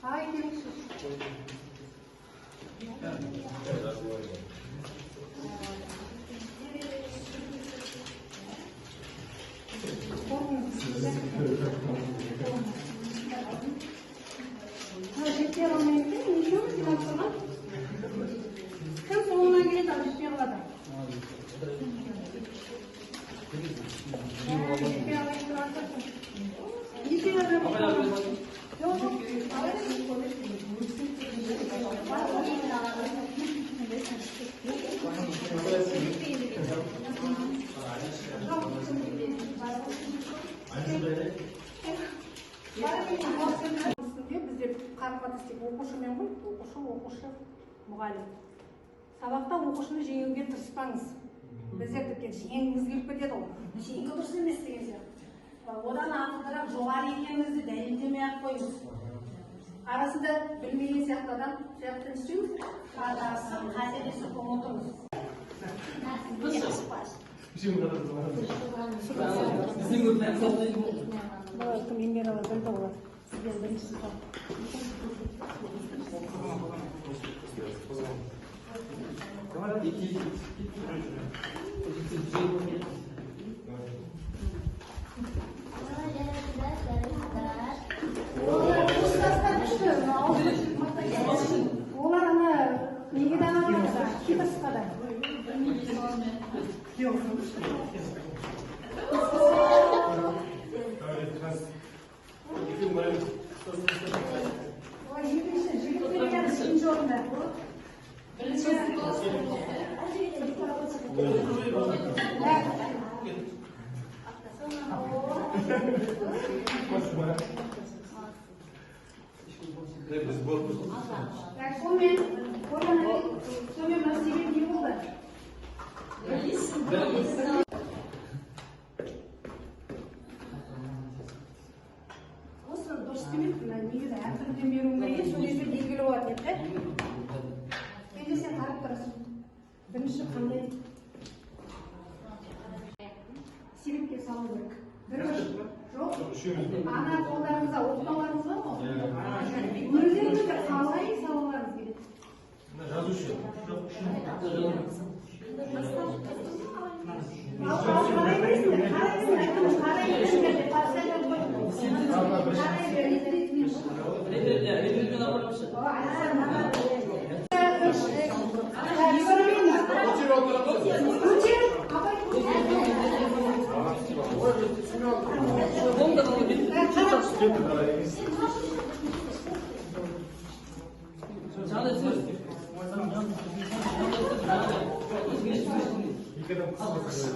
Ағай, келіңізші. Жетпей қалмай екен, нешеуміз демалып тұрған? Кім соңынан келеді, ал жетпей қалады? Жетпей қалайын тұрған шығарсың. Неше адам? Жоқ, жоқ. Үстінде бізде қарым-қатынас тек оқушымен ғой, оқушы, оқушы, мұғалім. Сабақта оқушыны жеңуге тырыспаңыз. Біздер тіптен жеңгіміз келіп кетеді ғой. Жеңгі дұрыс емес деген сияқты. Одан ақылдырақ жоғары екеніңізді дәлелдемей ақ қойыңыз. Арасында білмеген сияқты адам жақты не істейміз? Адасып, қателесіп ұмытыңыз. Балалар кім Эльмиралар білді олар. Сізден бірінші сыныпта. Олар курстастар күшті. Олар ана неге де ана барады? Хитростьқа да. Ой, екінші жігіттер келеді үшінші орында. Так. Так, сонымен, сонымен мына себеп не болды? Осы дұрыс демеппін, мына негізі әртүрліден беруім керек, сол кезде белгілі болатын еді, да? Енді сен қарап тұрасың. Бірінші қандай себепке салу керек? Бірінші, жоқ, ана қолдарыңызда оқтауларыңыз бар ғой? Өздеріңіз қалай салуларыңыз керек? Жазушы. Ал қарай бересіңдер, қарай беріңдер, қарай беріңдер деп қарасаңдар ғой. Қарай беріңдер. О, Асан, үш, көтер, абай көтер. Так, қара. Екі адам қысып.